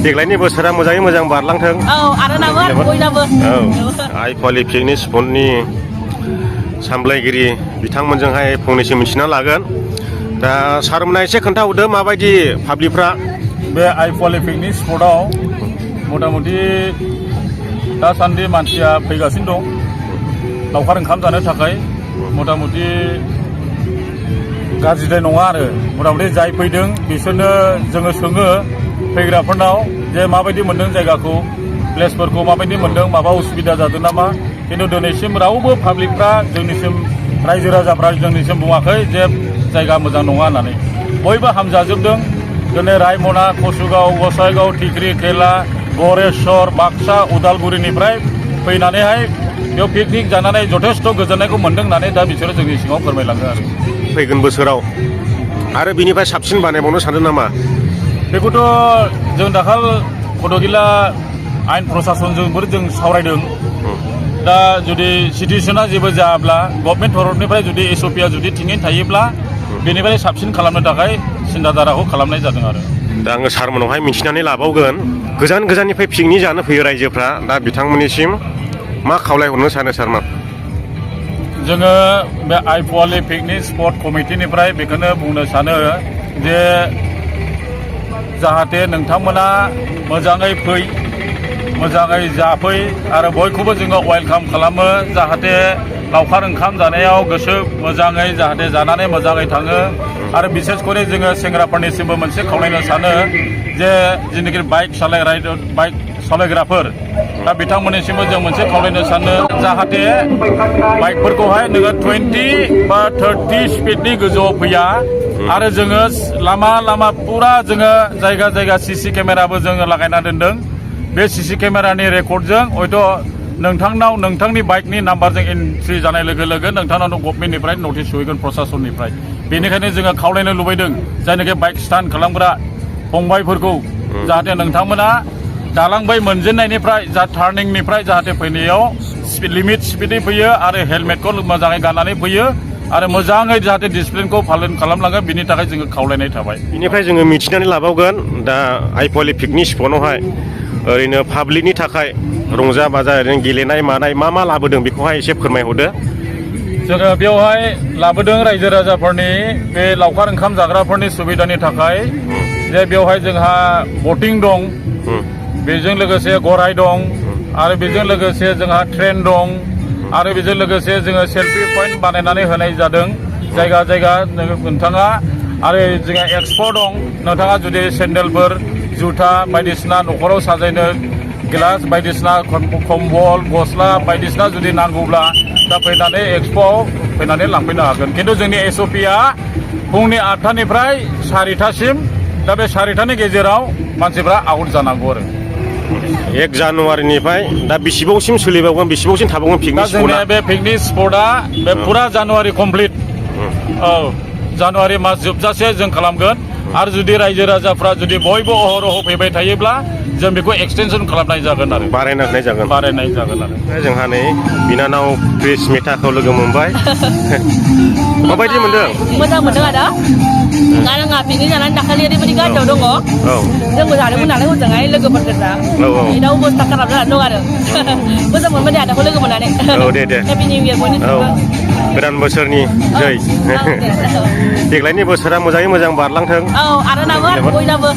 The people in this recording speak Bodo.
देग्लायनि बोसोरा मोजाङै मोजां बारलांथों। आरो बयनाबो आइ पवालि पिकनिक स्पटनि सामलायगिरि बिथांमोनजोंहाय फंनैसो मिथिना लागोन। दा सारमोना एसे खोन्थाहरदो माबायदि पाब्लिकफ्रा बे आइ पवालि पिकनिक स्पटआव मथा-मथि दासान्दि मानसिया फैगासिनो दं लावखार ओंखाम जानो थाखाय। मथा-मथि गाज्रिद्राय नङा आरो मथा-मथि जाय फैदों बिसोरनो जोङो सोङो फैग्राफोरनाव जे माबायदि मोन्दों जायगाखौ, प्लेसफोरखौ माबायदि मोन्दों, माबा उसुबिदा जादों नामा। खिन्थु दिनैसिम रावबो पाब्लिकफ्रा जोंनिसिम रायजो राजाफ्रा जोंनिसिम बुङाखै जे जायगा मोजां नङा होननानै। बयबो हामजाजोबदों। दिनै रायमना, कसुगाव, गसाइगाव, टिक्रि, थेला, गरेस्वर, बाक्सा, उदालगुरिनिफ्राय फैनानैहाय बेयाव पिकनिक जानानै जथेस्थ' गोजोननायखौ मोन्दों होननानै दा बिसोरो जोंनि सिगाङाव फोरमायलाङो आरो फैगोन बोसोराव आरो बिनिफ्राय साबसिन बानायबावनो सानदों नामा? बेखौथ' जों दाखाल कटगिला आयेन प्रसासनजोंबो जों सावरायदों। दा जुदि सिटुवेसना जेबो जायाब्ला गभर्नमेन्ट तरफनिफ्राय जुदि एसअपिआ जुदि थिङैनो थायोब्ला बेनिफ्राय साबसिन खालामनो थाखाय सिन्थाधाराखौ खालामनाय जादों आरो दा आङो सारमोनावहाय मिथिनानै लाबावगोन गोजान गोजाननिफ्राय पिकनिक जानो फैयो रायजोफ्रा। दा बिथांमोननिसिम मा खावलायहरनो सानो सारमोन? जोङो बे आइ पवालि पिकनिक स्पट कमिटिनिफ्राय बेखौनो बुंनो सानो जे जाहाथे नोंथांमोना मोजाङै फै, मोजाङै जाफै आरो बयखौबो जोङो वेलकाम खालामो। जाहाथे लावखार ओंखाम जानायाव गोसो मोजाङै जाहाथे जानानै मोजाङै थाङो। आरो बिसेस करे जोङो सेंग्राफोरनिसिमबो मोनसे खावलायनो सानो जे जेनाखि बाइक सालायग्राफोर दा बिथांमोननिसिमबो जों मोनसे खावलायनो सानो जाहाथे बाइकफोरखौहाय नोङो 20 बा 30 स्पिडनि गोजौआव फैया। आरो जोङो लामा पुरा जोङो जायगा सिसि केमेराबो जोङो लागायना दोनदों। बे सिसि केमेरानि रेकर्डजों हयथ' नोंथांनाव नोंथांनि बाइकनि नाम्बारजों एन्ट्रि जानाय लोगो लोगो नोंथांनाव गभर्नमेन्टनिफ्राय नटिस सहैगोन प्रसासननिफ्राय। बेनिखायनो जोङो खावलायनो लुबैदों जायनाखि बाइक स्टान्ट खालामग्रा फंबायफोरखौ जाहाथे नोंथांमोना दालांबाय मोनजेननायनिफ्राय टार्निंनिफ्राय जाहाथे फैनायाव लिमिट स्पिडै फैयो आरो हेलमेटखौ मोजाङै गाननानै फैयो आरो मोजाङै जाहाथे डिसिप्लिनखौ पालन खालामलाङो बिनि थाखाय जोङो खावलायनाय थाबाय। बेनिफ्राय जोङो मिथिनानै लाबावगोन दा आइ पवालि पिकनिक स्पटआवहाय ओरैनो पाब्लिकनि थाखाय रंजा बाजा ओरैनो गेलेनाय मानाय मा लाबोदों बेखौहाय एसे फोरमायहरदो। जोङो बेवहाय लाबोदों रायजो राजाफोरनि बे लावखार ओंखाम जाग्राफोरनि सुबिदानि थाखाय जे बेवहाय जोंहा बटिं दं, बेजों लोगोसे गराय दं आरो बेजों लोगोसे जोंहा ट्रेन दं आरो बेजों लोगोसे जोङो सेल्फि पइन्ट बानायनानै होनाय जादों जायगा नोंथाङा। आरो जोंहा एक्सप' दं, नोंथाङा जुदि सेन्देलफोर, जुथा बायदिसिना न'खराव साजायनो गिलास बायदिसिना कम्बल, गस्ला बायदिसिना जुदि नांगौब्ला दा फैनानै एक्सप'आव फैनानै लांफैनो हागोन। खिन्थु जोंनि एसअपिआ फुंनि 8टानिफ्राय 4टासिम, दा बे 4टानि गेजेराव मानसिफ्रा आउट जानांगौ आरो 1 जानुवारिनिफ्राय दा बेसेबांसिम सोलिबावगोन, बेसेबांसिम थाबावगोन पिकनिक स्पटआ? जोंनिया बे पिकनिक स्पटआ बे फुरा जानुवारि कमप्लिट, जानुवारि मास जोबजासे जों खालामगोन। आरो जुदि रायजो राजाफ्रा जुदि बयबो अहरह फैबाय थायोब्ला जों बेखौ एक्सटेनसन खालामनाय जागोन आरो बारायना होनाय जागोन आरो जोंहा नै बिनानाव प्रिस मेथाखौ लोगो मोनबाय। माबायदि मोनदों? मोजां मोनदों आरो आंहा पिकनिक जानानै दाखालि ओरैबायदि गाज्रियाव दङ। जोंबो जादोंमोन नालाय हजोंहाय लोगोफोरजों बेनाव अबस्था खालाम जानानै दं आरो मोजां मोनबाय दे आदाखौ लोगो मोननानै। दे हेपि निउ इयार बयनिसिमबो। गोदान बोसोरनि जै देग्लायनि बोसोरा मोजाङै मोजां बारलांथों। आरो बयनाबो